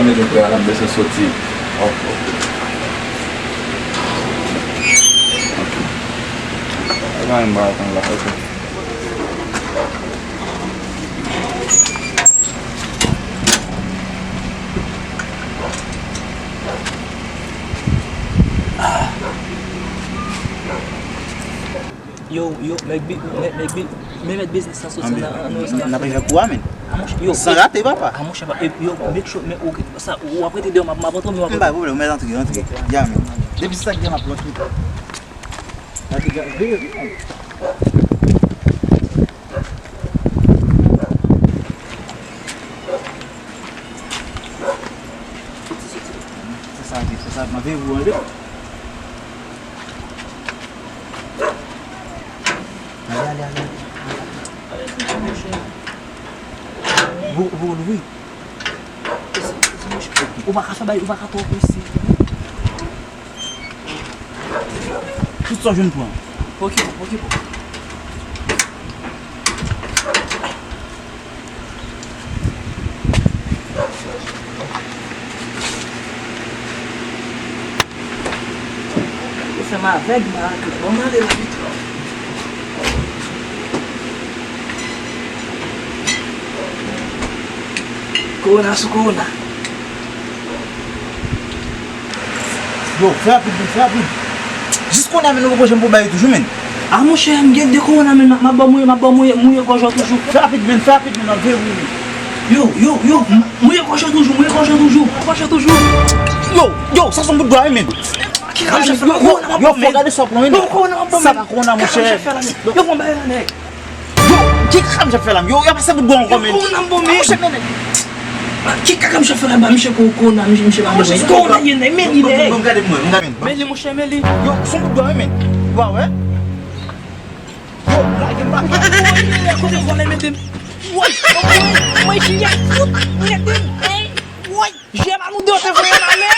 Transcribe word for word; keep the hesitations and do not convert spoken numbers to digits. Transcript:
Yo prè a, l ap bezwen soti. Ok. Ok. Sa pa menm bagay konn la, ok. Yo, yo, Mèk Bi, Mèk, Mèk Bi, men mèt biznis la soti nan, nan, nan, nan. N ap rive kou a, men. A monchè, yo, san rate, papa. A monchè, pa, e, yo, make sure, men, ok, sa, w ap rete deyò, m ap, m ap antre, men w ap. M pa pwoblèm, mèt antre, antre. Ya, men. Depi se sa k gen, m ap antre. Antre, veye, veye. Se sa, se sa, m ap veye pou antre. Ale, ale, ale. Ou, ou louvri. Ou pa ka fè bay, ou pa ka twò prese. Tout sa w jwenn pran. Ok, ok, bon. Yo fè m avèg, marato. Bon, m ale la vit. Kowona sou kowona. Yo, fè rapid, men, fè rapid. Jis kounye a, men, nou poko janm pran bagay toujou, men. A, monchè, m gen de kowona, men, m ap ba w mouye, m ap ba w mouye, mouye gòj ou toujou. Fè rapid, men, fè rapid, men, m ap veye, wi, wi. Yo, yo, yo, m-, mouye gòj ou toujou, mouye gòj ou toujou. Gòj ou toujou. Yo, yo, sa se yon bout dwa, wi, men. Ki kòb sa fè la? Yo, kowona m ap ba w, men. Yo, fò gade sa w pran, men. Yo, kowona m ap ba w, men. Sa pa kowona, monchè. Sa fè la, men. Yo, pran bagay la, nèg. Yo, ki kaka misye ap fè la, yo, yo ap pase bout bwa ankò, men. Kowona m bon, men. Misye, men. Ki kaka misye ap fè la, ba misye ko-, kowona, misye, misye pa bon, men. Kowona ye, nèg, men li, nèg. Bon, bon, gade mwen, gade mwen. Men li, monchè, men li. Yo, son bout bwa, men. Ou pa wè? Yo, lage m pa. Kote vòlè mete m? Woy, woy, woy, jiyè, fout, mete m. Woy. Jiyè pa nou de, te voye m ale.